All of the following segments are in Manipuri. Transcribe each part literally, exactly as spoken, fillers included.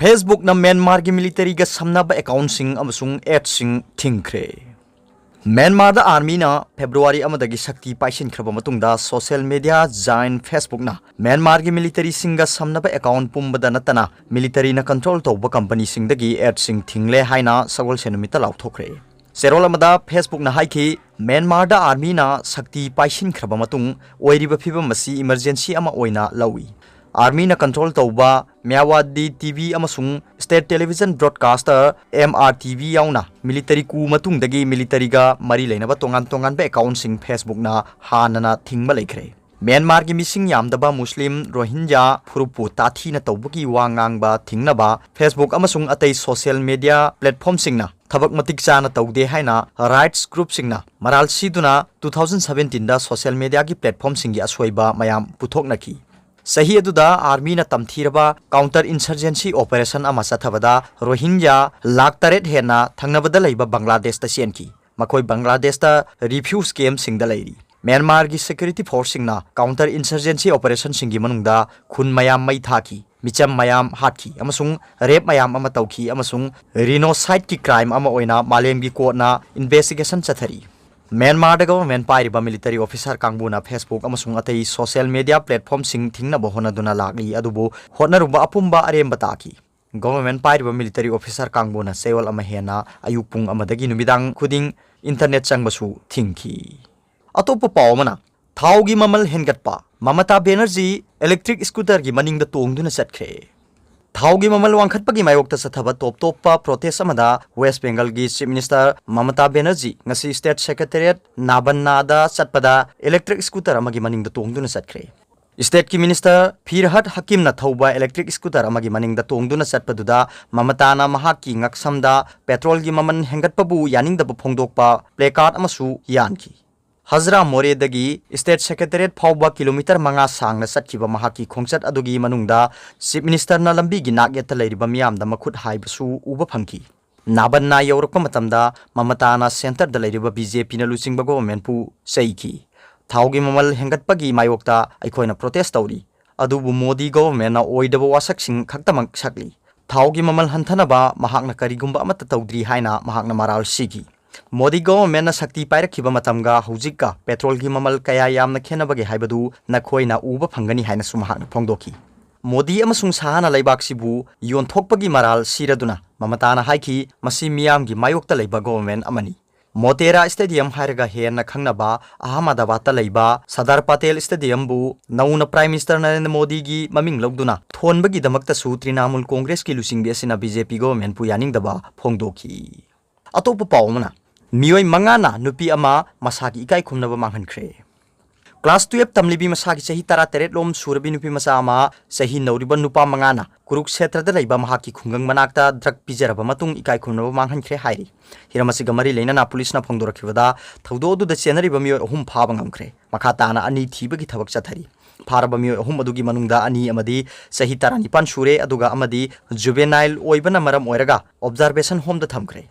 Facebookꯅ ꯃ꯭ꯌꯥꯟꯃꯥꯔꯒꯤ ꯃꯤꯂꯤꯇꯔꯤꯒ ꯁꯝꯅꯕ ꯑꯦꯀꯥꯎꯟꯁꯤꯡ ꯑꯃꯁꯨꯡ ꯑꯦꯗꯁꯤꯡ ꯊꯤꯡꯈ꯭ꯔꯦ꯫ ꯃ꯭ꯌꯥꯟꯃꯥꯔꯗ ꯑꯥꯔꯃꯤꯅ ꯐꯦꯕ꯭ꯔꯨꯋꯥꯔꯤ ꯑꯃꯗꯒꯤ ꯁꯛꯇꯤ ꯄꯥꯏꯁꯤꯟꯈ꯭ꯔꯕ ꯃꯇꯨꯡꯗ ꯁꯣꯁꯤꯌꯦꯜ ꯃꯤꯗꯤꯌꯥ ꯖꯥꯏꯟ Facebookꯅ ꯃ꯭ꯌꯥꯟꯃꯥꯔꯒꯤ ꯃꯤꯂꯤꯇꯔꯤꯁꯤꯡꯒ ꯁꯝꯅꯕ ꯑꯦꯀꯥꯎꯟ ꯄꯨꯝꯕꯗ ꯅꯠꯇꯅ ꯃꯤꯂꯤꯇꯔꯤꯅ ꯀꯟꯇ꯭ꯔꯣꯜ ꯇꯧꯕ ꯀꯝꯄꯅꯤꯁꯤꯡꯗꯒꯤ ꯑꯦꯗꯁꯤꯡ ꯊꯤꯡꯂꯦ ꯍꯥꯏꯅ ꯁꯒꯣꯜꯁꯦꯟ ꯅꯨꯃꯤꯠꯇ ꯂꯥꯎꯊꯣꯛꯈ꯭ꯔꯦ꯫ ꯆꯦꯔꯣꯜ ꯑꯃꯗ Facebookꯅ ꯍꯥꯏꯈꯤ, ꯃ꯭ꯌꯥꯟꯃꯥꯔꯗ ꯑꯥꯔꯃꯤꯅ ꯁꯛꯇꯤ ꯄꯥꯏꯁꯤꯟꯈ꯭ꯔꯕ ꯃꯇꯨꯡ ꯑꯣꯏꯔꯤꯕ ꯐꯤꯕꯝ ꯑꯁꯤ ꯏꯃꯔꯖꯦꯟꯁꯤ ꯑꯃ ꯑꯣꯏꯅ ꯂꯧꯏ꯫ ꯑꯥꯔꯃꯤꯅ ꯀꯟꯇ꯭ꯔꯣꯜ ꯇꯧꯕ ꯃ꯭ꯌꯥꯋꯥꯗꯤ ꯇꯤ ꯚꯤ ꯑꯃꯁꯨꯡ state television broadcaster M R T V ꯌꯥꯎꯅ ꯃꯤꯂꯤꯇꯔꯤ coup ꯃꯇꯨꯡꯗꯒꯤ ꯃꯤꯂꯤꯇꯔꯤꯒ ꯃꯔꯤ ꯂꯩꯅꯕ ꯇꯣꯉꯥꯟ ꯇꯣꯉꯥꯟꯕ ꯑꯦꯀꯥꯎꯟꯁꯤꯡ Facebookꯅ ꯍꯥꯟꯅꯅ ꯊꯤꯡꯕ ꯂꯩꯈ꯭ꯔꯦ꯫ ꯃ꯭ꯌꯥꯟꯃꯥꯔꯒꯤ ꯃꯤꯁꯤꯡ ꯌꯥꯝꯗꯕ ꯃꯨꯁꯂꯤꯝ ꯔꯣꯍꯤꯟꯖꯥ ꯐꯨꯔꯨꯞꯄꯨ ꯇꯥꯊꯤꯅ ꯇꯧꯕꯒꯤ ꯋꯥ ꯉꯥꯡꯕ ꯊꯤꯡꯅꯕ Facebook ꯑꯃꯁꯨꯡ ꯑꯇꯩ ꯁꯣꯁꯤꯌꯦꯜ ꯃꯤꯗꯤꯌꯥ ꯄ꯭ꯂꯦꯠꯐꯣꯔꯝꯁꯤꯡꯅ ꯊꯕꯛ ꯃꯇꯤꯛ ꯆꯥꯅ ꯇꯧꯗꯦ ꯍꯥꯏꯅ ꯔꯥꯏꯠꯁ ꯒ꯭ꯔꯨꯞꯁꯤꯡꯅ ꯃꯔꯥꯜ ꯁꯤꯗꯨꯅ two thousand seventeenꯗ ꯁꯣꯁꯤꯌꯦꯜ ꯃꯤꯗꯤꯌꯥꯒꯤ ꯄ꯭ꯂꯦꯠꯐꯣꯔꯝꯁꯤꯡꯒꯤ ꯑꯁꯣꯏꯕ ꯃꯌꯥꯝ ꯄꯨꯊꯣꯛꯅꯈꯤ꯫ ꯆꯍꯤ ꯑꯗꯨꯗ ꯑꯥꯔꯃꯤꯅ ꯇꯝꯊꯤꯔꯕ ꯀꯥꯎꯟꯇꯔ ꯏꯟꯁꯔꯖꯦꯟꯁꯤ ꯑꯣꯄꯔꯦꯁꯟ ꯑꯃ ꯆꯠꯊꯕꯗ ꯔꯣꯍꯤꯟꯖꯥ ꯂꯥꯈ ꯇꯔꯦꯠ ꯍꯦꯟꯅ ꯊꯪꯅꯕꯗ ꯂꯩꯕ ꯕꯪꯒ꯭ꯂꯥꯗꯦꯁꯇ ꯆꯦꯟꯈꯤ꯫ ꯃꯈꯣꯏ ꯕꯪꯒ꯭ꯂꯥꯗꯦꯁꯇ ꯔꯤꯐ꯭ꯌꯨꯖ ꯀꯦꯝꯞꯁꯤꯡꯗ ꯂꯩꯔꯤ꯫ ꯃ꯭ꯌꯥꯟꯃꯥꯔꯒꯤ ꯁꯦꯀ꯭ꯌꯨꯔꯤꯇꯤ ꯐꯣꯔꯁꯁꯤꯡꯅ ꯀꯥꯎꯟꯇꯔ ꯏꯟꯁꯔꯖꯦꯟꯁꯤ ꯑꯣꯄꯔꯦꯁꯟꯁꯤꯡꯒꯤ ꯃꯅꯨꯡꯗ ꯈꯨꯟ ꯃꯌꯥꯝ ꯃꯩ ꯊꯥꯈꯤ, ꯃꯤꯆꯝ ꯃꯌꯥꯝ ꯍꯥꯠꯈꯤ ꯑꯃꯁꯨꯡ ꯔꯦꯞ ꯃꯌꯥꯝ ꯑꯃ ꯇꯧꯈꯤ ꯑꯃꯁꯨꯡ ꯔꯤꯅꯣꯁꯥꯏꯠꯀꯤ ꯀ꯭ꯔꯥꯏꯝ ꯑꯃ ꯑꯣꯏꯅ ꯃꯥꯂꯦꯝꯒꯤ ꯀꯣꯔꯠꯅ ꯏꯟꯚꯦꯁꯇꯤꯒꯦꯁꯟ ꯆꯠꯊꯔꯤ꯫ ꯃ꯭ꯌꯥꯟꯃꯥꯔꯗ ꯒꯚꯔꯟꯃꯦꯟꯠ ꯄꯥꯏꯔꯤꯕ ꯃꯤꯂꯤꯇꯔꯤ ꯑꯣꯐꯤꯁꯥꯔ ꯀꯥꯡꯕꯨꯅ Facebook ꯑꯃꯁꯨꯡ ꯑꯇꯩ ꯁꯣꯁꯤꯌꯦꯜ ꯃꯤꯗꯤꯌꯥ ꯄ꯭ꯂꯦꯠꯐꯣꯔꯝꯁꯤꯡ ꯊꯤꯡꯅꯕ ꯍꯣꯠꯅꯗꯨꯅ ꯂꯥꯛꯂꯤ, ꯑꯗꯨꯕꯨ ꯍꯣꯠꯅꯔꯨꯕ ꯑꯄꯨꯝꯕ ꯑꯔꯦꯝꯕ ꯇꯥꯈꯤ꯫ ꯒꯚꯔꯟꯃꯦꯟꯠ ꯄꯥꯏꯔꯤꯕ ꯃꯤꯂꯤꯇꯔꯤ ꯑꯣꯐꯤꯁꯥꯔ ꯀꯥꯡꯕꯨꯅ ꯆꯌꯣꯜ ꯑꯃ ꯍꯦꯟꯅ ꯑꯌꯨꯛ ꯄꯨꯡ ꯑꯃꯗꯒꯤ ꯅꯨꯃꯤꯗꯥꯡ ꯈꯨꯗꯤꯡ ꯏꯟꯇꯔꯅꯦꯠ ꯆꯪꯕꯁꯨ ꯊꯤꯡꯈꯤ꯫ ꯑꯇꯣꯞꯄ ꯄꯥꯎ ꯑꯃꯅ, ꯊꯥꯎꯒꯤ ꯃꯃꯜ ꯍꯦꯟꯒꯠꯄ, ꯃꯃꯇꯥ ꯕꯦꯅꯔꯖꯤ ꯏꯂꯦꯛꯇ꯭ꯔꯤꯛ ꯁ꯭ꯀꯨꯇꯔꯒꯤ ꯃꯅꯤꯡꯗ ꯇꯣꯡꯗꯨꯅ ꯆꯠꯈ꯭ꯔꯦ꯫ ꯊꯥꯎꯒꯤ ꯃꯃꯜ ꯋꯥꯡꯈꯠꯄꯒꯤ ꯃꯥꯌꯣꯛꯇ ꯆꯠꯊꯕ ꯇꯣꯞ ꯇꯣꯞꯄ ꯄ꯭ꯔꯣꯇꯦꯁ ꯑꯃꯗ ꯋꯦꯁ꯭ꯠ ꯕꯦꯡꯒꯜꯒꯤ ꯆꯤꯐ ꯃꯤꯅꯤꯁꯇꯔ ꯃꯃꯇꯥ ꯕꯦꯅꯔꯖꯤ ꯉꯁꯤ ꯁ꯭ꯇꯦꯠ ꯁꯦꯀ꯭ꯔꯦꯇꯦꯔꯤꯌꯦꯠ ꯅꯥꯕꯟꯅꯥꯗ ꯆꯠꯄꯗ ꯏꯂꯦꯛꯇ꯭ꯔꯤꯛ ꯁ꯭ꯀꯨꯇꯔ ꯑꯃꯒꯤ ꯃꯅꯤꯡꯗ ꯇꯣꯡꯗꯨꯅ ꯆꯠꯈ꯭ꯔꯦ꯫ ꯁ꯭ꯇꯦꯠꯀꯤ ꯃꯤꯅꯤꯁꯇꯔ ꯐꯤꯔꯍꯗ ꯍꯀꯤꯝꯅ ꯊꯧꯕ ꯏꯂꯦꯛꯇ꯭ꯔꯤꯛ ꯁ꯭ꯀꯨꯇꯔ ꯑꯃꯒꯤ ꯃꯅꯤꯡꯗ ꯇꯣꯡꯗꯨꯅ ꯆꯠꯄꯗꯨꯗ ꯃꯃꯇꯥꯅ ꯃꯍꯥꯛꯀꯤ ꯉꯛꯁꯝꯗ ꯄꯦꯇ꯭ꯔꯣꯜꯒꯤ ꯃꯃꯜ ꯍꯦꯟꯒꯠꯄꯕꯨ ꯌꯥꯅꯤꯡꯗꯕ ꯐꯣꯡꯗꯣꯛꯄ ꯄ꯭ꯂꯦꯀꯥꯔꯗ ꯑꯃꯁꯨ ꯌꯥꯟꯈꯤ꯫ ꯍꯖꯔꯥ ꯃꯣꯔꯦꯗꯒꯤ ꯁ꯭ꯇꯦꯠ ꯁꯦꯀ꯭ꯔꯦꯇꯦꯔꯤꯌꯦꯠ ꯐꯥꯎꯕ ꯀꯤꯂꯣꯃꯤꯇꯔ ꯃꯉꯥ ꯁꯥꯡꯅ ꯆꯠꯈꯤꯕ ꯃꯍꯥꯛꯀꯤ ꯈꯣꯡꯆꯠ ꯑꯗꯨꯒꯤ ꯃꯅꯨꯡꯗ ꯆꯤꯐ ꯃꯤꯅꯤꯁꯇꯔꯅ ꯂꯝꯕꯤꯒꯤ ꯅꯥꯛꯌꯦꯠꯇ ꯂꯩꯔꯤꯕ ꯃꯤꯌꯥꯝꯗ ꯃꯈꯨꯠ ꯍꯥꯏꯕꯁꯨ ꯎꯕ ꯐꯪꯈꯤ꯫ ꯅꯥꯕꯟꯅꯥ ꯌꯧꯔꯛꯄ ꯃꯇꯝꯗ ꯃꯃꯇꯥꯅ ꯁꯦꯟꯇꯔꯗ ꯂꯩꯔꯤꯕ ꯕꯤ ꯖꯦ ꯄꯤꯅ ꯂꯨꯆꯤꯡꯕ ꯒꯣꯚꯔꯟꯃꯦꯟꯠꯄꯨ ꯆꯩꯈꯤ꯫ ꯊꯥꯎꯒꯤ ꯃꯃꯜ ꯍꯦꯟꯒꯠꯄꯒꯤ ꯃꯥꯌꯣꯛꯇ ꯑꯩꯈꯣꯏꯅ ꯄ꯭ꯔꯣꯇꯦꯁ ꯇꯧꯔꯤ, ꯑꯗꯨꯕꯨ ꯃꯣꯗꯤ ꯒꯣꯚꯔꯟꯃꯦꯟꯠꯅ ꯑꯣꯏꯗꯕ ꯋꯥꯁꯛꯁꯤꯡ ꯈꯛꯇꯃꯛ ꯁꯛꯂꯤ꯫ ꯊꯥꯎꯒꯤ ꯃꯃꯜ ꯍꯟꯊꯅꯕ ꯃꯍꯥꯛꯅ ꯀꯔꯤꯒꯨꯝꯕ ꯑꯃꯠꯇ ꯇꯧꯗ꯭ꯔꯤ ꯍꯥꯏꯅ ꯃꯍꯥꯛꯅ ꯃꯔꯥꯜ ꯁꯤꯈꯤ꯫ ꯃꯣꯗꯤ ꯒꯣꯚꯔꯟꯃꯦꯟꯠꯅ ꯁꯛꯇꯤ ꯄꯥꯏꯔꯛꯈꯤꯕ ꯃꯇꯝꯒ ꯍꯧꯖꯤꯛꯀ ꯄꯦꯇ꯭ꯔꯣꯜꯒꯤ ꯃꯃꯜ ꯀꯌꯥ ꯌꯥꯝꯅ ꯈꯦꯠꯅꯕꯒꯦ ꯍꯥꯏꯕꯗꯨ ꯅꯈꯣꯏꯅ ꯎꯕ ꯐꯪꯒꯅꯤ ꯍꯥꯏꯅꯁꯨ ꯃꯍꯥꯛꯅ ꯐꯣꯡꯗꯣꯛꯈꯤ꯫ ꯃꯣꯗꯤ ꯑꯃꯁꯨꯡ ꯁꯍꯥꯅ ꯂꯩꯕꯥꯛꯁꯤꯕꯨ ꯌꯣꯟꯊꯣꯛꯄꯒꯤ ꯃꯔꯥꯜ ꯁꯤꯔꯗꯨꯅ ꯃꯃꯇꯥꯅ ꯍꯥꯏꯈꯤ, "ꯃꯁꯤ ꯃꯤꯌꯥꯝꯒꯤ ꯃꯥꯌꯣꯛꯇ ꯂꯩꯕ ꯒꯣꯚꯔꯟꯃꯦꯟꯠ ꯑꯃꯅꯤ"꯫ ꯃꯣꯇꯦꯔꯥ ꯁ꯭ꯇꯦꯗꯤꯌꯝ ꯍꯥꯏꯔꯒ ꯍꯦꯟꯅ ꯈꯪꯅꯕ ꯑꯍꯃꯗꯥꯕꯥꯗꯇ ꯂꯩꯕ ꯁꯔꯗꯥꯔ ꯄꯇꯦꯜ ꯁ꯭ꯇꯦꯗꯤꯌꯝꯕꯨ ꯅꯧꯅ ꯄ꯭ꯔꯥꯏꯝ ꯃꯤꯅꯤꯁꯇꯔ ꯅꯔꯦꯟꯗ꯭ꯔ ꯃꯣꯗꯤꯒꯤ ꯃꯃꯤꯡ ꯂꯧꯗꯨꯅ ꯊꯣꯟꯕꯒꯤꯗꯃꯛꯇꯁꯨ ꯇ꯭ꯔꯤꯅꯥꯃꯨꯜ ꯀꯣꯡꯒ꯭ꯔꯦꯁꯀꯤ ꯂꯨꯆꯤꯡꯕꯤ ꯑꯁꯤꯅ ꯕꯤ ꯖꯦ ꯄꯤ ꯒꯣꯚꯔꯟꯃꯦꯟꯠꯄꯨ ꯌꯥꯅꯤꯡꯗꯕ ꯐꯣꯡꯗꯣꯛꯈꯤ꯫ ꯑꯇꯣꯞꯄ ꯄꯥꯎ ꯑꯃꯅ, ꯃꯤꯑꯣꯏ ꯃꯉꯥꯅ ꯅꯨꯄꯤ ꯑꯃ ꯃꯁꯥꯒꯤ ꯏꯀꯥꯏ ꯈꯨꯝꯅꯕ ꯃꯥꯡꯍꯟꯈ꯭ꯔꯦ꯫ ꯀ꯭ꯂꯥꯁ ꯇꯨꯌꯦꯜꯞ ꯇꯝꯂꯤꯕꯤ ꯃꯁꯥꯒꯤ ꯆꯍꯤ ꯇꯔꯥꯇꯔꯦꯠ ꯂꯣꯝ ꯁꯨꯔꯕꯤ ꯅꯨꯄꯤ ꯃꯆꯥ ꯑꯃ ꯆꯍꯤ ꯅꯧꯔꯤꯕ ꯅꯨꯄꯥ ꯃꯉꯥꯅ ꯀꯨꯔꯨꯛꯁꯦꯇ꯭ꯔꯗ ꯂꯩꯕ ꯃꯍꯥꯛꯀꯤ ꯈꯨꯡꯒꯪ ꯃꯅꯥꯛꯇ ꯗ꯭ꯔꯒ ꯄꯤꯖꯔꯕ ꯃꯇꯨꯡ ꯏꯀꯥꯏ ꯈꯨꯝꯅꯕ ꯃꯥꯡꯍꯟꯈ꯭ꯔꯦ ꯍꯥꯏꯔꯤ꯫ ꯍꯤꯔꯝ ꯑꯁꯤꯒ ꯃꯔꯤ ꯂꯩꯅꯅ ꯄꯨꯂꯤꯁꯅ ꯐꯣꯡꯗꯣꯔꯛꯈꯤꯕꯗ ꯊꯧꯗꯣꯛ ꯑꯗꯨꯗ ꯆꯦꯟꯅꯔꯤꯕ ꯃꯤꯑꯣꯏ ꯑꯍꯨꯝ ꯐꯥꯕ ꯉꯝꯈ꯭ꯔꯦ꯫ ꯃꯈꯥ ꯇꯥꯅ ꯑꯅꯤ ꯊꯤꯕꯒꯤ ꯊꯕꯛ ꯆꯠꯊꯔꯤ꯫ ꯐꯥꯔꯕ ꯃꯤꯑꯣꯏ ꯑꯍꯨꯝ ꯑꯗꯨꯒꯤ ꯃꯅꯨꯡꯗ ꯑꯅꯤ ꯑꯃꯗꯤ ꯆꯍꯤ ꯇꯔꯥꯅꯤꯄꯥꯟ ꯁꯨꯔꯦ, ꯑꯗꯨꯒ ꯑꯃꯗꯤ ꯖꯨꯕꯦꯅꯥꯏꯜ ꯑꯣꯏꯕꯅ ꯃꯔꯝ ꯑꯣꯏꯔꯒ ꯑꯣꯕꯖꯥꯔꯕꯦꯁꯟ ꯍꯣꯝꯗ ꯊꯝꯈ꯭ꯔꯦ꯫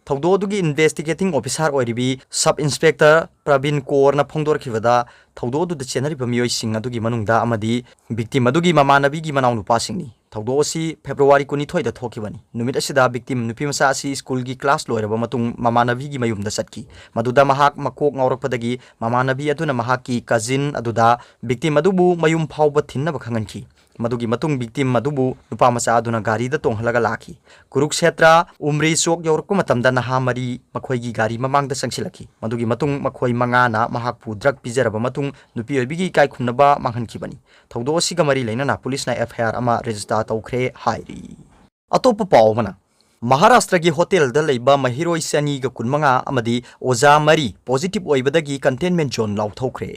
ꯊꯧꯗꯣꯛ ꯑꯗꯨꯒꯤ ꯏꯟꯚꯦꯁꯇꯤꯒꯦꯇꯤꯡ ꯑꯣꯐꯤꯁꯥꯔ ꯑꯣꯏꯔꯤꯕꯤ ꯁꯕ ꯏꯟꯁꯄꯦꯛꯇꯔ ꯄ꯭ꯔꯕꯤꯟ ꯀꯣꯔꯅ ꯐꯣꯡꯗꯣꯔꯛꯈꯤꯕꯗ, ꯊꯧꯗꯣꯛ ꯑꯗꯨꯗ ꯆꯦꯟꯅꯔꯤꯕ ꯃꯤꯑꯣꯏꯁꯤꯡ ꯑꯗꯨꯒꯤ ꯃꯅꯨꯡꯗ ꯑꯃꯗꯤ ꯚꯤꯛꯇꯤꯝ ꯑꯗꯨꯒꯤ ꯃꯃꯥꯟꯅꯕꯤꯒꯤ ꯃꯅꯥꯎꯅꯨꯄꯥꯁꯤꯡꯅꯤ꯫ ꯊꯧꯗꯣꯛ ꯑꯁꯤ ꯐꯦꯕ꯭ꯔꯨꯋꯥꯔꯤ ꯀꯨꯟꯅꯤꯊꯣꯏꯗ ꯊꯣꯛꯈꯤꯕꯅꯤ꯫ ꯅꯨꯃꯤꯠ ꯑꯁꯤꯗ ꯚꯤꯛꯇꯤꯝ ꯅꯨꯄꯤꯃꯆꯥ ꯑꯁꯤ ꯁ꯭ꯀꯨꯜꯒꯤ ꯀ꯭ꯂꯥꯁ ꯂꯣꯏꯔꯕ ꯃꯇꯨꯡ ꯃꯃꯥꯟꯅꯕꯤꯒꯤ ꯃꯌꯨꯝꯗ ꯆꯠꯈꯤ꯫ ꯃꯗꯨꯗ ꯃꯍꯥꯛ ꯃꯀꯣꯛ ꯉꯥꯎꯔꯛꯄꯗꯒꯤ ꯃꯃꯥꯟꯅꯕꯤ ꯑꯗꯨꯅ ꯃꯍꯥꯛꯀꯤ ꯀꯖꯤꯟ ꯑꯗꯨꯗ ꯚꯤꯛꯇꯤꯝ ꯑꯗꯨꯕꯨ ꯃꯌꯨꯝ ꯐꯥꯎꯕ ꯊꯤꯟꯅꯕ ꯈꯪꯍꯟꯈꯤ꯫ ꯃꯗꯨꯒꯤ ꯃꯇꯨꯡ ꯚꯤꯛꯇꯤꯝ ꯑꯗꯨꯕꯨ ꯅꯨꯄꯥ ꯃꯆꯥ ꯑꯗꯨꯅ ꯒꯥꯔꯤꯗ ꯇꯣꯡꯍꯜꯂꯒ ꯂꯥꯛꯈꯤ꯫ ꯀꯨꯔꯨꯛꯁꯦꯇ꯭ꯔ ꯎꯝꯔꯤ ꯆꯣꯛ ꯌꯧꯔꯛꯄ ꯃꯇꯝꯗ ꯅꯍꯥ ꯃꯔꯤ ꯃꯈꯣꯏꯒꯤ ꯒꯥꯔꯤ ꯃꯃꯥꯡꯗ ꯆꯪꯁꯤꯜꯂꯛꯈꯤ꯫ ꯃꯗꯨꯒꯤ ꯃꯇꯨꯡ ꯃꯈꯣꯏ ꯃꯉꯥꯅ ꯃꯍꯥꯛꯄꯨ ꯗ꯭ꯔꯒ ꯄꯤꯖꯔꯕ ꯃꯇꯨꯡ ꯅꯨꯄꯤ ꯑꯣꯏꯕꯤꯒꯤ ꯏꯀꯥꯏ ꯈꯨꯝꯅꯕ ꯃꯥꯡꯍꯟꯈꯤꯕꯅꯤ꯫ ꯊꯧꯗꯣꯛ ꯑꯁꯤꯒ ꯃꯔꯤ ꯂꯩꯅꯅ ꯄꯨꯂꯤꯁꯅ ꯑꯦꯐ ꯑꯥꯏ ꯑꯥꯔ ꯑꯃ ꯔꯦꯖꯤꯁꯇꯥꯔ ꯇꯧꯈ꯭ꯔꯦ ꯍꯥꯏꯔꯤ꯫ ꯑꯇꯣꯞꯄ ꯄꯥꯎ ꯑꯃꯅ, ꯃꯍꯥꯔꯥꯁꯇ꯭ꯔꯒꯤ ꯍꯣꯇꯦꯜꯗ ꯂꯩꯕ ꯃꯍꯩꯔꯣꯏ ꯆꯅꯤꯒ ꯀꯨꯟꯃꯉꯥ ꯑꯃꯗꯤ ꯑꯣꯖꯥ ꯃꯔꯤ ꯄꯣꯖꯤꯇꯤꯚ ꯑꯣꯏꯕꯗꯒꯤ ꯀꯟꯇꯦꯟꯃꯦꯟꯠ ꯖꯣꯟ ꯂꯥꯎꯊꯣꯛꯈ꯭ꯔꯦ꯫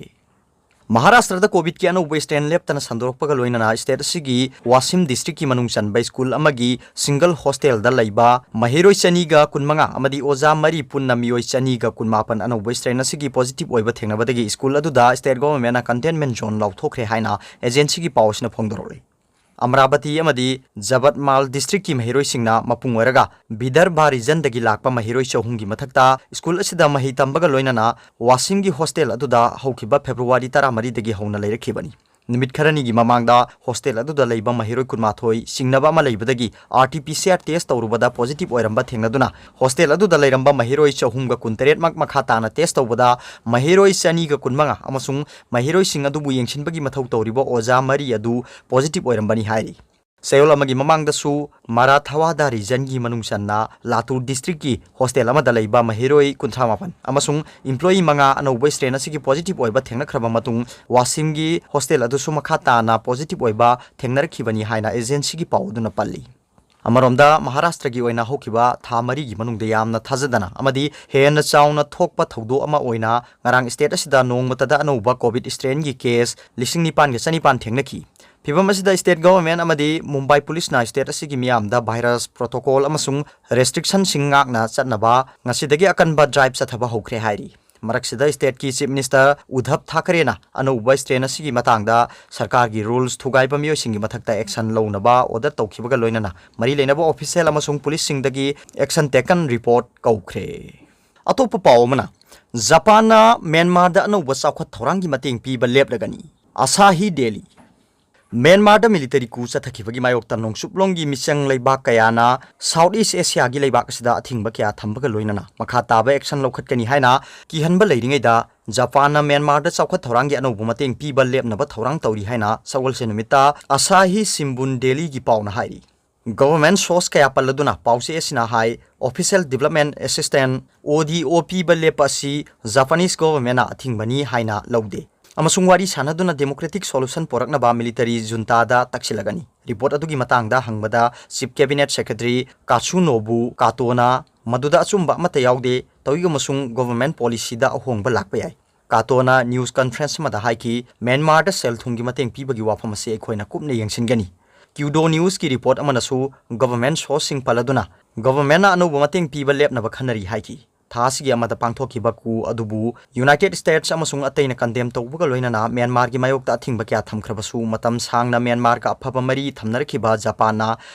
ꯃꯍꯥꯔꯥꯁꯇ꯭ꯔꯗ ꯀꯣꯚꯤꯗꯀꯤ ꯑꯅꯧꯕ ꯁ꯭ꯇ꯭ꯔꯦꯟ ꯂꯦꯞꯇꯅ ꯁꯟꯗꯣꯔꯛꯄꯒ ꯂꯣꯏꯅꯅ ꯁ꯭ꯇꯦꯠ ꯑꯁꯤꯒꯤ ꯋꯥꯁꯤꯝ ꯗꯤꯁꯇ꯭ꯔꯤꯛꯀꯤ ꯃꯅꯨꯡ ꯆꯟꯕ ꯁ꯭ꯀꯨꯜ ꯑꯃꯒꯤ ꯁꯤꯡꯒꯜ ꯍꯣꯁꯇꯦꯜꯗ ꯂꯩꯕ ꯃꯍꯩꯔꯣꯏ ꯆꯅꯤꯒ ꯀꯨꯟꯃꯉꯥ ꯑꯃꯗꯤ ꯑꯣꯖꯥ ꯃꯔꯤ ꯄꯨꯟꯅ ꯃꯤꯑꯣꯏ ꯆꯅꯤꯒ ꯀꯨꯟꯃꯥꯄꯟ ꯑꯅꯧꯕ ꯁ꯭ꯇ꯭ꯔꯦꯟ ꯑꯁꯤꯒꯤ ꯄꯣꯖꯤꯇꯤꯚ ꯑꯣꯏꯕ ꯊꯦꯡꯅꯕꯗꯒꯤ ꯁ꯭ꯀꯨꯜ ꯑꯗꯨꯗ ꯁ꯭ꯇꯦꯠ ꯒꯣꯚꯔꯟꯃꯦꯟꯠꯅ ꯀꯟꯇꯦꯟꯃꯦꯟꯠ ꯖꯣꯟ ꯂꯥꯎꯊꯣꯛꯈ꯭ꯔꯦ ꯍꯥꯏꯅ ꯑꯦꯖꯦꯟꯁꯤꯒꯤ ꯄꯥꯎ ꯑꯁꯤꯅ ꯐꯣꯡꯗꯣꯔꯛꯂꯤ꯫ ꯑꯃꯔꯥꯕꯇꯤ ꯑꯃꯗꯤ ꯖꯕꯠꯃꯥꯜ ꯗꯤꯁꯇ꯭ꯔꯤꯛꯀꯤ ꯃꯍꯩꯔꯣꯏꯁꯤꯡꯅ ꯃꯄꯨꯡ ꯑꯣꯏꯔꯒ ꯚꯤꯗꯔꯚꯥ ꯔꯤꯖꯟꯗꯒꯤ ꯂꯥꯛꯄ ꯃꯍꯩꯔꯣꯏ ꯆꯍꯨꯝꯒꯤ ꯃꯊꯛꯇ ꯁ꯭ꯀꯨꯜ ꯑꯁꯤꯗ ꯃꯍꯩ ꯇꯝꯕꯒ ꯂꯣꯏꯅꯅ ꯋꯥꯁꯤꯝꯒꯤ ꯍꯣꯁꯇꯦꯜ ꯑꯗꯨꯗ ꯍꯧꯈꯤꯕ ꯐꯦꯕ꯭ꯔꯨꯋꯥꯔꯤ ꯇꯔꯥꯃꯔꯤꯗꯒꯤ ꯍꯧꯅ ꯂꯩꯔꯛꯈꯤꯕꯅꯤ꯫ ꯅꯨꯃꯤꯠ ꯈꯔꯅꯤꯒꯤ ꯃꯃꯥꯡꯗ ꯍꯣꯁꯇꯦꯜ ꯑꯗꯨꯗ ꯂꯩꯕ ꯃꯍꯩꯔꯣꯏ ꯀꯨꯟꯃꯥꯊꯣꯏ ꯁꯤꯡꯅꯕ ꯑꯃ ꯂꯩꯕꯗꯒꯤ R T P C R test ꯇꯧꯔꯨꯕꯗ positive ꯑꯣꯏꯔꯝꯕ ꯊꯦꯡꯅꯗꯨꯅ ꯍꯣꯁꯇꯦꯜ ꯑꯗꯨꯗ ꯂꯩꯔꯝꯕ ꯃꯍꯩꯔꯣꯏ ꯆꯍꯨꯝꯒ ꯀꯨꯟꯇꯔꯦꯠꯃꯛ ꯃꯈꯥ ꯇꯥꯅ ꯇꯦꯁ ꯇꯧꯕꯗ ꯃꯍꯩꯔꯣꯏ ꯆꯅꯤꯒ ꯀꯨꯟꯃꯉꯥ ꯑꯃꯁꯨꯡ ꯃꯍꯩꯔꯣꯏꯁꯤꯡ ꯑꯗꯨꯕꯨ ꯌꯦꯡꯁꯤꯟꯕꯒꯤ ꯃꯊꯧ ꯇꯧꯔꯤꯕ ꯑꯣꯖꯥ ꯃꯔꯤ ꯑꯗꯨ ꯄꯣꯖꯤꯇꯤꯚ ꯑꯣꯏꯔꯝꯕꯅꯤ ꯍꯥꯏꯔꯤ꯫ ꯆꯌꯣꯜ ꯑꯃꯒꯤ ꯃꯃꯥꯡꯗꯁꯨ ꯃꯔꯥꯊꯋꯥꯗꯥ ꯔꯤꯖꯟꯒꯤ ꯃꯅꯨꯡ ꯆꯟꯅ ꯂꯥꯇꯨꯔ ꯗꯤꯁꯇ꯭ꯔꯤꯛꯀꯤ ꯍꯣꯁꯇꯦꯜ ꯑꯃꯗ ꯂꯩꯕ ꯃꯍꯩꯔꯣꯏ ꯀꯨꯟꯊ꯭ꯔꯥ ꯃꯥꯄꯟ ꯑꯃꯁꯨꯡ ꯏꯝꯄ꯭ꯂꯣꯌꯤ ꯃꯉꯥ ꯑꯅꯧꯕ ꯁ꯭ꯇ꯭ꯔꯦꯟ ꯑꯁꯤꯒꯤ ꯄꯣꯖꯤꯇꯤꯚ ꯑꯣꯏꯕ ꯊꯦꯡꯅꯈ꯭ꯔꯕ ꯃꯇꯨꯡ ꯋꯥꯁꯤꯝꯒꯤ ꯍꯣꯁꯇꯦꯜ ꯑꯗꯨꯁꯨ ꯃꯈꯥ ꯇꯥꯅ ꯄꯣꯖꯤꯇꯤꯚ ꯑꯣꯏꯕ ꯊꯦꯡꯅꯔꯛꯈꯤꯕꯅꯤ ꯍꯥꯏꯅ ꯑꯦꯖꯦꯟꯁꯤꯒꯤ ꯄꯥꯎ ꯑꯗꯨꯅ ꯄꯜꯂꯤ꯫ ꯑꯃꯔꯣꯝꯗ, ꯃꯍꯥꯔꯥꯁꯇ꯭ꯔꯒꯤ ꯑꯣꯏꯅ ꯍꯧꯈꯤꯕ ꯊꯥ ꯃꯔꯤꯒꯤ ꯃꯅꯨꯡꯗ ꯌꯥꯝꯅ ꯊꯥꯖꯗꯅ ꯑꯃꯗꯤ ꯍꯦꯟꯅ ꯆꯥꯎꯅ ꯊꯣꯛꯄ ꯊꯧꯗꯣꯛ ꯑꯃ ꯑꯣꯏꯅ ꯉꯔꯥꯡ ꯁ꯭ꯇꯦꯠ ꯑꯁꯤꯗ ꯅꯣꯡꯃꯇꯗ ꯑꯅꯧꯕ ꯀꯣꯚꯤꯗ ꯁ꯭ꯇ꯭ꯔꯦꯟꯒꯤ ꯀꯦꯁ ꯂꯤꯁꯤꯡ ꯅꯤꯄꯥꯟꯒ ꯆꯅꯤꯄꯥꯟ ꯊꯦꯡꯅꯈꯤ꯫ ꯐꯤꯚꯝ ꯑꯁꯤꯗ ꯁ꯭ꯇꯦꯠ ꯒꯚꯔꯟꯃꯦꯟꯠ ꯑꯃꯗꯤ ꯃꯨꯝꯕꯥꯏ ꯄꯨꯂꯤꯁꯅ ꯁ꯭ꯇꯦꯠ ꯑꯁꯤꯒꯤ ꯃꯤꯌꯥꯝꯗ ꯚꯥꯏꯔꯁ ꯄ꯭ꯔꯣꯇꯣꯀꯣꯜ ꯑꯃꯁꯨꯡ ꯔꯦꯁꯇ꯭ꯔꯤꯛꯁꯟꯁꯤꯡ ꯉꯥꯛꯅ ꯆꯠꯅꯕ ꯉꯁꯤꯗꯒꯤ ꯑꯀꯟꯕ ꯗ꯭ꯔꯥꯏꯚ ꯆꯠꯊꯕ ꯍꯧꯈ꯭ꯔꯦ ꯍꯥꯏꯔꯤ꯫ ꯃꯔꯛꯁꯤꯗ ꯁ꯭ꯇꯦꯠꯀꯤ ꯆꯤꯐ ꯃꯤꯅꯤꯁꯇꯔ ꯎꯙꯕ ꯊꯥꯀꯔꯦꯅ ꯑꯅꯧꯕ ꯁ꯭ꯇ꯭ꯔꯦꯟ ꯑꯁꯤꯒꯤ ꯃꯇꯥꯡꯗ ꯁꯔꯀꯥꯔꯒꯤ ꯔꯨꯜꯁ ꯊꯨꯒꯥꯏꯕ ꯃꯤꯑꯣꯏꯁꯤꯡꯒꯤ ꯃꯊꯛꯇ ꯑꯦꯛꯁꯟ ꯂꯧꯅꯕ ꯑꯣꯔꯗꯔ ꯇꯧꯈꯤꯕꯒ ꯂꯣꯏꯅꯅ ꯃꯔꯤ ꯂꯩꯅꯕ ꯑꯣꯐꯤꯁꯤꯌꯦꯜ ꯑꯃꯁꯨꯡ ꯄꯨꯂꯤꯁꯁꯤꯡꯗꯒꯤ action taken report ꯀꯧꯈ꯭ꯔꯦ꯫ ꯑꯇꯣꯞꯄ ꯄꯥꯎ ꯑꯃꯅ, ꯖꯄꯥꯟꯅ ꯃ꯭ꯌꯥꯟꯃꯥꯔꯗ ꯑꯅꯧꯕ ꯆꯥꯎꯈꯠ ꯊꯧꯔꯥꯡꯒꯤ ꯃꯇꯦꯡ ꯄꯤꯕ ꯂꯦꯞꯂꯒꯅꯤ꯫ Asahi daily. ꯃ꯭ꯌꯥꯟꯃꯥꯔꯗ ꯃꯤꯂꯤꯇꯔꯤ ꯀꯨ ꯆꯠꯊꯈꯤꯕꯒꯤ ꯃꯥꯌꯣꯛꯇ ꯅꯣꯡꯆꯨꯞꯂꯣꯝꯒꯤ ꯃꯤꯆꯪ ꯂꯩꯕꯥꯛ ꯀꯌꯥꯅ ꯁꯥꯎꯠ ꯏꯁ ꯑꯦꯁꯤꯌꯥꯒꯤ ꯂꯩꯕꯥꯛ ꯑꯁꯤꯗ ꯑꯊꯤꯡꯕ ꯀꯌꯥ ꯊꯝꯕꯒ ꯂꯣꯏꯅꯅ ꯃꯈꯥ ꯇꯥꯕ ꯑꯦꯛꯁꯟ ꯂꯧꯈꯠꯀꯅꯤ ꯍꯥꯏꯅ ꯀꯤꯍꯟꯕ ꯂꯩꯔꯤꯉꯩꯗ, ꯖꯄꯥꯟꯅ ꯃ꯭ꯌꯥꯟꯃꯥꯔꯗ ꯆꯥꯎꯈꯠ ꯊꯧꯔꯥꯡꯒꯤ ꯑꯅꯧꯕ ꯃꯇꯦꯡ ꯄꯤꯕ ꯂꯦꯞꯅꯕ ꯊꯧꯔꯥꯡ ꯇꯧꯔꯤ ꯍꯥꯏꯅ ꯁꯒꯣꯜꯁꯦꯟ ꯅꯨꯃꯤꯠꯇ ꯑꯁꯥꯍꯤ ꯁꯤꯝꯕꯨꯟ ꯗꯦꯂꯤꯒꯤ ꯄꯥꯎꯅ ꯍꯥꯏꯔꯤ꯫ ꯒꯚꯔꯟꯃꯦꯟꯠ ꯁꯣꯔꯁ ꯀꯌꯥ ꯄꯜꯂꯗꯨꯅ ꯄꯥꯎꯆꯦ ꯑꯁꯤꯅ ꯍꯥꯏ, ꯑꯣꯐꯤꯁꯤꯌꯦꯜ ꯗꯤꯕꯦꯂꯞꯃꯦꯟꯠ ꯑꯦꯁꯤꯁꯇꯦꯟꯠ, ꯑꯣ ꯗꯤ ꯑꯣ, ꯄꯤꯕ ꯂꯦꯞꯄ ꯑꯁꯤ ꯖꯄꯥꯅꯤꯁ ꯒꯚꯔꯟꯃꯦꯟꯠꯅ ꯑꯊꯤꯡꯕꯅꯤ ꯍꯥꯏꯅ ꯂꯧꯗꯦ ꯑꯃꯁꯨꯡ ꯋꯥꯔꯤ ꯁꯥꯅꯗꯨꯅ ꯗꯦꯃꯣꯀ꯭ꯔꯦꯇꯤꯛ ꯁꯣꯂꯨꯁꯟ ꯄꯨꯔꯛꯅꯕ ꯃꯤꯂꯤꯇꯔꯤ ꯖꯨꯟꯇꯥꯗ ꯇꯛꯁꯤꯜꯂꯒꯅꯤ꯫ ꯔꯤꯄꯣꯔꯠ ꯑꯗꯨꯒꯤ ꯃꯇꯥꯡꯗ ꯍꯪꯕꯗ ꯆꯤꯐ ꯀꯦꯕꯤꯅꯦꯠ ꯁꯦꯀ꯭ꯔꯦꯇꯔꯤ ꯀꯥꯠꯁꯨꯅꯣꯕꯨ ꯀꯥꯇꯣꯅ ꯃꯗꯨꯗ ꯑꯆꯨꯝꯕ ꯑꯃꯠꯇ ꯌꯥꯎꯗꯦ, ꯇꯧꯏꯒꯨꯝꯕꯁꯨꯡ ꯒꯚꯔꯟꯃꯦꯟꯠ ꯄꯣꯂꯤꯁꯤꯗ ꯑꯍꯣꯡꯕ ꯂꯥꯛꯄ ꯌꯥꯏ꯫ ꯀꯥꯇꯣꯅ ꯅ꯭ꯌꯨꯁ ꯀꯟꯐꯔꯦꯟꯁ ꯑꯃꯗ ꯍꯥꯏꯈꯤ, ꯃ꯭ꯌꯥꯟꯃꯥꯔꯗ ꯁꯦꯜ ꯊꯨꯝꯒꯤ ꯃꯇꯦꯡ ꯄꯤꯕꯒꯤ ꯋꯥꯐꯝ ꯑꯁꯤ ꯑꯩꯈꯣꯏꯅ ꯀꯨꯞꯅ ꯌꯦꯡꯁꯤꯟꯒꯅꯤ꯫ ꯀ꯭ꯌꯨꯗꯣ ꯅ꯭ꯌꯨꯁꯀꯤ ꯔꯤꯄꯣꯔꯠ ꯑꯃꯅꯁꯨ ꯒꯚꯔꯟꯃꯦꯟꯠ ꯁꯣꯔꯁꯁꯤꯡ ꯄꯜꯂꯗꯨꯅ ꯒꯚꯔꯟꯃꯦꯟꯠꯅ ꯑꯅꯧꯕ ꯃꯇꯦꯡ ꯄꯤꯕ ꯂꯦꯞꯅꯕ ꯈꯟꯅꯔꯤ ꯍꯥꯏꯈꯤ꯫ ꯊꯥ ꯑꯁꯤꯒꯤ ꯑꯃꯗ ꯄꯥꯡꯊꯣꯛꯈꯤꯕ ꯀꯨ ꯑꯗꯨꯕꯨ ꯌꯨꯅꯥꯏꯇꯦꯗ ꯁ꯭ꯇꯦꯠꯁ ꯑꯃꯁꯨꯡ ꯑꯇꯩꯅ ꯀꯟꯗꯦꯝ ꯇꯧꯕꯒ ꯂꯣꯏꯅꯅ ꯃ꯭ꯌꯥꯟꯃꯥꯔꯒꯤ ꯃꯥꯌꯣꯛꯇ ꯑꯊꯤꯡꯕ ꯀꯌꯥ ꯊꯝꯈ꯭ꯔꯕꯁꯨ, ꯃꯇꯝ ꯁꯥꯡꯅ ꯃ꯭ꯌꯥꯟꯃꯥꯔꯒ ꯑꯐꯕ ꯃꯔꯤ ꯊꯝꯅꯔꯛꯈꯤꯕ ꯖꯄꯥꯟꯅ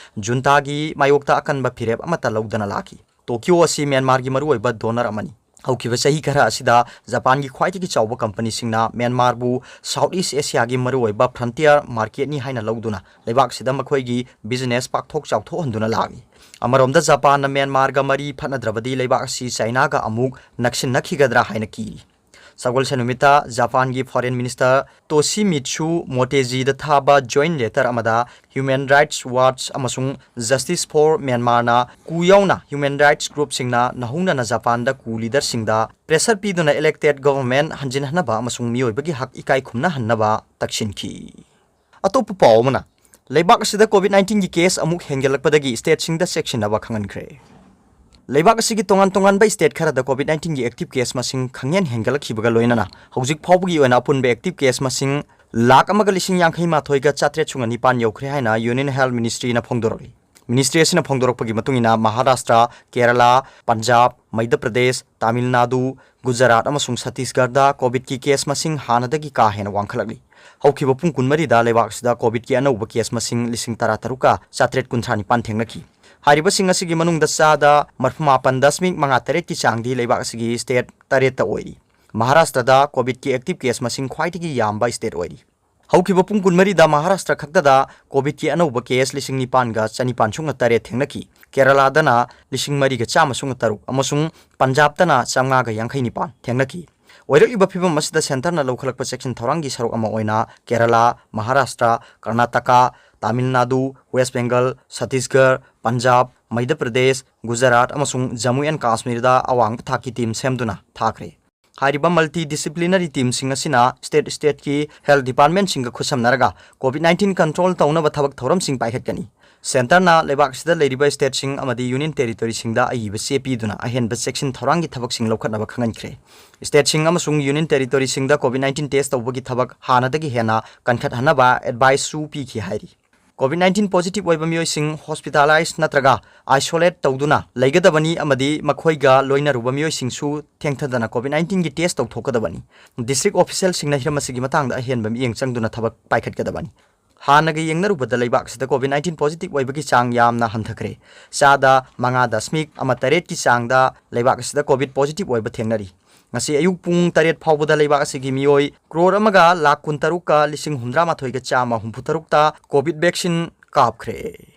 ꯖꯨꯟꯇꯥꯒꯤ ꯃꯥꯌꯣꯛꯇ ꯑꯀꯟꯕ ꯐꯤꯔꯦꯞ ꯑꯃꯠꯇ ꯂꯧꯗꯅ ꯂꯥꯛꯈꯤ꯫ ꯇꯣꯀꯤꯌꯣ ꯑꯁꯤ ꯃ꯭ꯌꯥꯟꯃꯥꯔꯒꯤ ꯃꯔꯨꯑꯣꯏꯕ ꯗꯣꯅꯔ ꯑꯃꯅꯤ꯫ ꯍꯧꯈꯤꯕ ꯆꯍꯤ ꯈꯔ ꯑꯁꯤꯗ ꯖꯄꯥꯟꯒꯤ ꯈ꯭ꯋꯥꯏꯗꯒꯤ ꯆꯥꯎꯕ ꯀꯝꯄꯅꯤꯁꯤꯡꯅ ꯃ꯭ꯌꯥꯟꯃꯥꯔꯕꯨ ꯁꯥꯎꯠ ꯏꯁ ꯑꯦꯁꯤꯌꯥꯒꯤ ꯃꯔꯨꯑꯣꯏꯕ ꯐ꯭ꯔꯟꯇꯤꯌꯔ ꯃꯥꯔꯀꯦꯠꯅꯤ ꯍꯥꯏꯅ ꯂꯧꯗꯨꯅ ꯂꯩꯕꯥꯛꯁꯤꯗ ꯃꯈꯣꯏꯒꯤ ꯕꯤꯖꯤꯅꯦꯁ ꯄꯥꯛꯊꯣꯛ ꯆꯥꯎꯊꯣꯛꯍꯟꯗꯨꯅ ꯂꯥꯛꯂꯤ꯫ ꯑꯃꯔꯣꯝꯗ ꯖꯄꯥꯟꯅ ꯃ꯭ꯌꯥꯟꯃꯥꯔꯒ ꯃꯔꯤ ꯐꯠꯅꯗ꯭ꯔꯕꯗꯤ ꯂꯩꯕꯥꯛ ꯑꯁꯤ ꯆꯥꯏꯅꯥꯒ ꯑꯃꯨꯛ ꯅꯛꯁꯤꯟꯅꯈꯤꯒꯗ꯭ꯔꯥ ꯍꯥꯏꯅ ꯀꯤꯔꯤ꯫ ꯁꯒꯣꯜꯁꯦꯟ ꯅꯨꯃꯤꯠꯇ ꯖꯄꯥꯟꯒꯤ ꯐꯣꯔꯦꯟ ꯃꯤꯅꯤꯁꯇꯔ ꯇꯣꯁꯤꯃꯤꯠꯁꯨ ꯃꯣꯇꯦꯖꯤꯗ ꯊꯥꯕ ꯖꯣꯏꯟ ꯂꯦꯇꯔ ꯑꯃꯗ ꯍ꯭ꯌꯨꯃꯦꯟ ꯔꯥꯏꯠꯁ ꯋꯥꯠꯆ ꯑꯃꯁꯨꯡ ꯖꯁꯇꯤꯁ ꯐꯣꯔ ꯃ꯭ꯌꯥꯟꯃꯥꯔꯅ ꯀꯨ ꯌꯥꯎꯅ ꯍ꯭ꯌꯨꯃꯦꯟ ꯔꯥꯏꯠꯁ ꯒ꯭ꯔꯨꯞꯁꯤꯡꯅ ꯅꯧꯍꯧꯅꯅ ꯖꯄꯥꯟꯗ ꯀꯨ ꯂꯤꯗꯔꯁꯤꯡꯗ ꯄ꯭ꯔꯦꯁꯔ ꯄꯤꯗꯨꯅ ꯏꯂꯦꯛꯇꯦꯗ ꯒꯚꯔꯟꯃꯦꯟꯠ ꯍꯟꯖꯤꯟꯍꯟꯅꯕ ꯑꯃꯁꯨꯡ ꯃꯤꯑꯣꯏꯕꯒꯤ ꯍꯛ ꯏꯀꯥꯏ ꯈꯨꯝꯅꯍꯟꯅꯕ ꯇꯛꯁꯤꯟꯈꯤ꯫ ꯑꯇꯣꯞꯄ ꯄꯥꯎ ꯑꯃꯅ, ꯂꯩꯕꯥꯛ ꯑꯁꯤꯗ ꯀꯣꯚꯤꯗ ꯅꯥꯏꯟꯇꯤꯟꯒꯤ ꯀꯦꯁ ꯑꯃꯨꯛ ꯍꯦꯟꯒꯠꯂꯛꯄꯗꯒꯤ ꯁ꯭ꯇꯦꯠꯁꯤꯡꯗ ꯆꯦꯛꯁꯤꯟꯅꯕ ꯈꯪꯍꯟꯈ꯭ꯔꯦ꯫ ꯂꯩꯕꯥꯛ ꯑꯁꯤꯒꯤ ꯇꯣꯉꯥꯟ ꯇꯣꯉꯥꯟꯕ ꯁ꯭ꯇꯦꯠ ꯈꯔꯗ ꯀꯣꯚꯤꯗ ꯅꯥꯏꯟꯇꯤꯟꯒꯤ ꯑꯦꯛꯇꯤꯚ ꯀꯦꯁ ꯃꯁꯤꯡ ꯈꯪꯍꯦꯟ ꯍꯦꯟꯒꯠꯂꯛꯈꯤꯕꯒ ꯂꯣꯏꯅꯅ ꯍꯧꯖꯤꯛ ꯐꯥꯎꯕꯒꯤ ꯑꯣꯏꯅ ꯑꯄꯨꯟꯕ ꯑꯦꯛꯇꯤꯚ ꯀꯦꯁ ꯃꯁꯤꯡ ꯂꯥꯈ ꯑꯃꯒ ꯂꯤꯁꯤꯡ ꯌꯥꯡꯈꯩ ꯃꯥꯊꯣꯏꯒ ꯆꯥꯇ꯭ꯔꯦꯠ ꯁꯨꯞꯅ ꯅꯤꯄꯥꯟ ꯌꯧꯈ꯭ꯔꯦ ꯍꯥꯏꯅ ꯌꯨꯅꯤꯌꯟ ꯍꯦꯜꯊ ꯃꯤꯅꯤꯁꯇ꯭ꯔꯤꯅ ꯐꯣꯡꯗꯣꯔꯛꯂꯤ꯫ ꯃꯤꯅꯤꯁꯇ꯭ꯔꯤ ꯑꯁꯤꯅ ꯐꯣꯡꯗꯣꯔꯛꯄꯒꯤ ꯃꯇꯨꯡ ꯏꯟꯅ ꯃꯍꯥꯔꯥꯁꯇ꯭ꯔ, ꯀꯦꯔꯂꯥ, ꯄꯟꯖꯥꯕ, ꯃꯩꯙ꯭ꯌ ꯄ꯭ꯔꯗꯦꯁ, ꯇꯥꯃꯤꯜ ꯅꯥꯗꯨ, ꯒꯨꯖꯔꯥꯠ ꯑꯃꯁꯨꯡ ꯁꯠꯇꯤꯁꯒꯔꯗ ꯀꯣꯚꯤꯗꯀꯤ ꯀꯦꯁ ꯃꯁꯤꯡ ꯍꯥꯟꯅꯗꯒꯤ ꯀꯥ ꯍꯦꯟꯅ ꯋꯥꯡꯈꯠꯂꯛꯂꯤ꯫ ꯍꯧꯈꯤꯕ ꯄꯨꯡ ꯀꯨꯟꯃꯔꯤꯗ ꯂꯩꯕꯥꯛ ꯑꯁꯤꯗ ꯀꯣꯚꯤꯗꯀꯤ ꯑꯅꯧꯕ ꯀꯦꯁ ꯃꯁꯤꯡ ꯂꯤꯁꯤꯡ ꯇꯔꯥꯇꯔꯨꯛꯀ ꯆꯥꯇ꯭ꯔꯦꯠ ꯀꯨꯟꯊ꯭ꯔꯥ ꯅꯤꯄꯥꯟ ꯊꯦꯡꯅꯈꯤ꯫ ꯍꯥꯏꯔꯤꯕꯁꯤꯡ ꯑꯁꯤꯒꯤ ꯃꯅꯨꯡꯗ ꯆꯥꯗ ꯃꯔꯐꯨ ꯃꯥꯄꯟ ꯗꯁꯃꯤꯛ ꯃꯉꯥ ꯇꯔꯦꯠꯀꯤ ꯆꯥꯡꯗꯤ ꯂꯩꯕꯥꯛ ꯑꯁꯤꯒꯤ ꯁ꯭ꯇꯦꯠ ꯇꯔꯦꯠꯇ ꯑꯣꯏꯔꯤ꯫ ꯃꯍꯥꯔꯥꯁꯇ꯭ꯔꯗ ꯀꯣꯚꯤꯗꯀꯤ ꯑꯦꯛꯇꯤꯚ ꯀꯦꯁ ꯃꯁꯤꯡ ꯈ꯭ꯋꯥꯏꯗꯒꯤ ꯌꯥꯝꯕ ꯁ꯭ꯇꯦꯠ ꯑꯣꯏꯔꯤ꯫ ꯍꯧꯈꯤꯕ ꯄꯨꯡ ꯀꯨꯟꯃꯔꯤꯗ ꯃꯍꯥꯔꯥꯁꯇ꯭ꯔ ꯈꯛꯇꯗ ꯀꯣꯚꯤꯗꯀꯤ ꯑꯅꯧꯕ ꯀꯦꯁ ꯂꯤꯁꯤꯡ ꯅꯤꯄꯥꯟꯒ ꯆꯅꯤꯄꯥꯟ ꯁꯨꯞꯅ ꯇꯔꯦꯠ ꯊꯦꯡꯅꯈꯤ꯫ ꯀꯦꯔꯂꯥꯗꯅ ꯂꯤꯁꯤꯡ ꯃꯔꯤꯒ ꯆꯥꯝꯃ ꯁꯨꯞꯅ ꯇꯔꯨꯛ ꯑꯃꯁꯨꯡ ꯄꯟꯖꯥꯕꯇꯅ ꯆꯥꯝꯃꯉꯥꯒ ꯌꯥꯡꯈꯩ ꯅꯤꯄꯥꯟ ꯊꯦꯡꯅꯈꯤ꯫ ꯑꯣꯏꯔꯛꯂꯤꯕ ꯐꯤꯚꯝ ꯑꯁꯤꯗ ꯁꯦꯟꯇꯔꯅ ꯂꯧꯈꯠꯂꯛꯄ ꯆꯦꯛꯁꯤꯟ ꯊꯧꯔꯥꯡꯒꯤ ꯁꯔꯨꯛ ꯑꯃ ꯑꯣꯏꯅ ꯀꯦꯔꯂꯥ, ꯃꯍꯥꯔꯥꯁꯇ꯭ꯔ, ꯀꯔꯅꯥꯇꯀꯥ, ꯇꯥꯃꯤꯜ ꯅꯥꯗꯨ, ꯋꯦꯁ ꯕꯦꯡꯒꯜ, ꯁꯠꯇꯤꯁꯒꯔ, ꯄꯟꯖꯥꯕ, ꯃꯩꯙ꯭ꯌ ꯄ꯭ꯔꯗꯦꯁ, ꯒꯨꯖꯔꯥꯠ ꯑꯃꯁꯨꯡ ꯖꯝꯃꯨ ꯑꯦꯟ ꯀꯥꯁꯃꯤꯔꯗ ꯑꯋꯥꯡꯕ ꯊꯥꯛꯀꯤ ꯇꯤꯝ ꯁꯦꯝꯗꯨꯅ ꯊꯥꯈ꯭ꯔꯦ꯫ ꯍꯥꯏꯔꯤꯕ ꯃꯜꯇꯤ ꯗꯤꯁꯤꯄ꯭ꯂꯤꯅꯔꯤ ꯇꯤꯝꯁꯤꯡ ꯑꯁꯤꯅ ꯁ꯭ꯇꯦꯠ ꯁ꯭ꯇꯦꯠꯀꯤ ꯍꯦꯜꯊ ꯗꯤꯄꯥꯔꯠꯃꯦꯟꯠꯁꯤꯡꯒ ꯈꯨꯠꯁꯝꯅꯔꯒ ꯀꯣꯚꯤꯗ ꯅꯥꯏꯟꯇꯤꯟ ꯀꯟꯇ꯭ꯔꯣꯜ ꯇꯧꯅꯕ ꯊꯕꯛ ꯊꯧꯔꯝꯁꯤꯡ ꯄꯥꯏꯈꯠꯀꯅꯤ꯫ ꯁꯦꯟꯇꯔꯅ ꯂꯩꯕꯥꯛ ꯑꯁꯤꯗ ꯂꯩꯔꯤꯕ ꯁ꯭ꯇꯦꯠꯁꯤꯡ ꯑꯃꯗꯤ ꯌꯨꯅꯤꯌꯟ ꯇꯦꯔꯤꯇꯣꯔꯤꯁꯤꯡꯗ ꯑꯏꯕ ꯆꯦ ꯄꯤꯗꯨꯅ ꯑꯍꯦꯟꯕ ꯆꯦꯛꯁꯤꯟ ꯊꯧꯔꯥꯡꯒꯤ ꯊꯕꯛꯁꯤꯡ ꯂꯧꯈꯠꯅꯕ ꯈꯪꯍꯟꯈ꯭ꯔꯦ꯫ ꯁ꯭ꯇꯦꯠꯁꯤꯡ ꯑꯃꯁꯨꯡ ꯌꯨꯅꯤꯌꯟ ꯇꯦꯔꯤꯇꯣꯔꯤꯁꯤꯡꯗ ꯀꯣꯚꯤꯗ ꯅꯥꯏꯟꯇꯤꯟ ꯇꯦꯁ ꯇꯧꯕꯒꯤ ꯊꯕꯛ ꯍꯥꯟꯅꯗꯒꯤ ꯍꯦꯟꯅ ꯀꯟꯈꯠꯍꯟꯅꯕ ꯑꯦꯗꯚꯥꯏꯁꯁꯨ ꯄꯤꯈꯤ ꯍꯥꯏꯔꯤ꯫ ꯀꯣꯚꯤꯗ ꯅꯥꯏꯟꯇꯤꯟ ꯄꯣꯖꯤꯇꯤꯚ ꯑꯣꯏꯕ ꯃꯤꯑꯣꯏꯁꯤꯡ ꯍꯣꯁꯄꯤꯇꯥꯂꯥꯏꯖ ꯅꯠꯇ꯭ꯔꯒ ꯑꯥꯏꯁꯣꯂꯦꯠ ꯇꯧꯗꯨꯅ ꯂꯩꯒꯗꯕꯅꯤ ꯑꯃꯗꯤ ꯃꯈꯣꯏꯒ ꯂꯣꯏꯅꯔꯨꯕ ꯃꯤꯑꯣꯏꯁꯤꯡꯁꯨ ꯊꯦꯡꯊꯗꯅ ꯀꯣꯚꯤꯗ ꯅꯥꯏꯟꯇꯤꯟꯒꯤ ꯇꯦꯁ ꯇꯧꯊꯣꯛꯀꯗꯕꯅꯤ꯫ ꯗꯤꯁꯇ꯭ꯔꯤꯛ ꯑꯣꯐꯤꯁꯤꯌꯦꯜꯁꯤꯡꯅ ꯍꯤꯔꯝ ꯑꯁꯤꯒꯤ ꯃꯇꯥꯡꯗ ꯑꯍꯦꯟꯕ ꯃꯤꯠꯌꯦꯡ ꯆꯪꯗꯨꯅ ꯊꯕꯛ ꯄꯥꯏꯈꯠꯀꯗꯕꯅꯤ꯫ ꯍꯥꯟꯅꯒ ꯌꯦꯡꯅꯔꯨꯕꯗ ꯂꯩꯕꯥꯛ ꯑꯁꯤꯗ COVID nineteen positive ꯑꯣꯏꯕꯒꯤ ꯆꯥꯡ ꯌꯥꯝꯅ ꯍꯟꯊꯈ꯭ꯔꯦ꯫ ꯆꯥꯗ ꯃꯉꯥ ꯗꯁꯃꯤꯛ ꯑꯃ ꯇꯔꯦꯠꯀꯤ ꯆꯥꯡꯗ ꯂꯩꯕꯥꯛ ꯑꯁꯤꯗ COVID positive ꯑꯣꯏꯕ ꯊꯦꯡꯅꯔꯤ꯫ ꯉꯁꯤ ꯑꯌꯨꯛ ꯄꯨꯡ ꯇꯔꯦꯠ ꯐꯥꯎꯕꯗ ꯂꯩꯕꯥꯛ ꯑꯁꯤꯒꯤ ꯃꯤꯑꯣꯏ ꯀ꯭ꯔꯣꯔ ꯑꯃꯒ ꯂꯥꯈ ꯀꯨꯟꯇꯔꯨꯛꯀ ꯂꯤꯁꯤꯡ ꯍꯨꯝꯗ꯭ꯔꯥ ꯃꯥꯊꯣꯏꯒ ꯆꯥꯝꯃ ꯍꯨꯝꯐꯨ ꯇꯔꯨꯛꯇ COVID vaccine ꯀꯥꯞꯈ꯭ꯔꯦ꯫